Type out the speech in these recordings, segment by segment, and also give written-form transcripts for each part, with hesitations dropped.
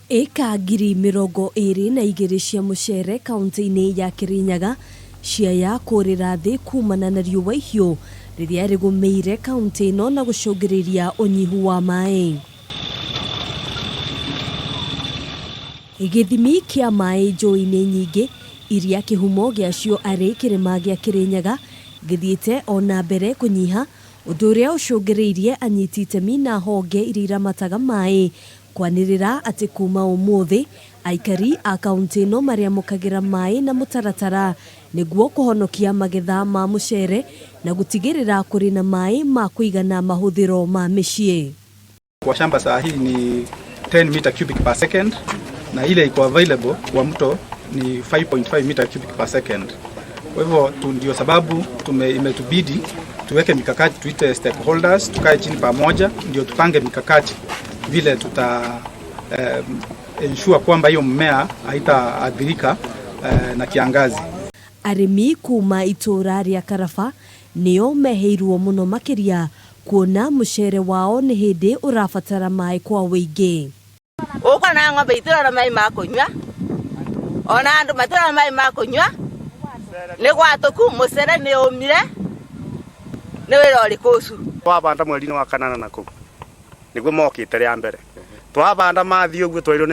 Ĩka 22,000 cia mũcere kaunti-inĩ ya Kirinyaga ciaya kũrĩra thĩ kumana na riũa ihiũ rĩrĩa rĩgũmĩire kaunti ĩno na gũcũngĩrĩria ũnyihu wa maĩ. Gĩthimi kĩa maĩ njũĩ-inĩ nyingĩ iria kĩhumo gĩacio arĩ kĩrĩma gĩa Kĩrĩnyaga gĩthiĩte o na mbere kũnyiha, ũndũ ũrĩa ũcũngĩrĩirie anyiti itemi na honge iria iramataga maĩ kwanĩrĩra atĩ kuma ũmũthĩ aikari a kaunti ĩno marĩamũkagĩra maĩ na mũtaratara nĩguo kũhonokia magetha ma mũcere na gũtigĩrĩra kũrĩ na maĩ ma kũigana mahũthĩro ma mĩciĩ. Kwa shamba saa hii ni 10 meter cubic per second na ile iko available kwa mto ni 5.5 meter cubic per second. Kwa hivyo ndio sababu imetubidi tuweke mikakati, tuite stakeholders, tukae chini pamoja ndio tupange mikakati vile tuta ensure kwamba hiyo mmea haitaathirika na kiangazi. Arĩmi kuma itũũra rĩa Karaba nĩo mehĩirwo mũno makĩria kuona mũcere wao nĩ hĩndĩ ũrabatara maĩ kwa ũingĩ. Ũkona ng'ombe itirona maĩ ma kũnyua, ona andũ matirona maĩ ma kũnyua, nĩ gwatũku mũcere nĩ ũmire, nĩ wĩra ũrĩkũ ũcio? Twabanda mweri-inĩ wa kanana na kũu nĩguo mokĩte rĩa mbere, twabanda mathiĩ ũguo twerirwo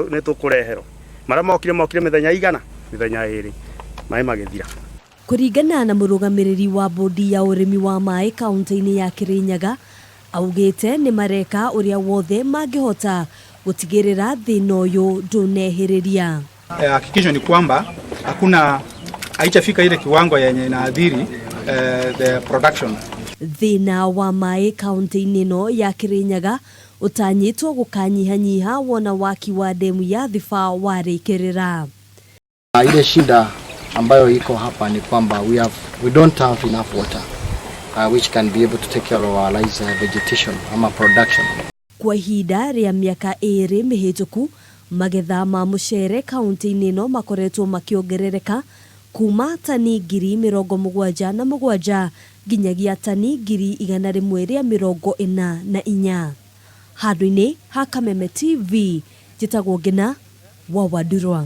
nĩ tũkũreherwo, marĩa mokire mokire mĩthenya igana, mĩthenya ĩrĩ, maĩ magĩthira. Kũringana na mũrũgamĩrĩri wa bodi ya ũrĩmi wa maĩ kaunti-inĩ ya Kirinyaga, augĩte nĩ mareka ũrĩa wothe mangĩhota gũtigĩrĩra thĩna ũyũ ndũnehĩrĩria. Hakikisho ni kwamba hakuna haijafika ile kiwango yenye inaathiri the production. Thĩna wa maĩ kaunti-inĩ ĩno ya Kirinyaga ũtanyĩtwo gũkanyihanyiha wona waki wa ndemu ya Thiba warĩkĩrĩra. Ile shida ambayo iko hapa ni kwamba we don't have enough water which can be able to take care of our rice vegetation ama production. Kwa ihinda rĩa mĩaka 2 mĩhĩtũku, magetha ma mũcere kaunti-inĩ ĩno makoretwo makĩongerereka kuma tani 77,000 nginyagia tani 144,000. Handũ-inĩ ha Kameme TV, njĩtagwo Ngina wa Wandurwa.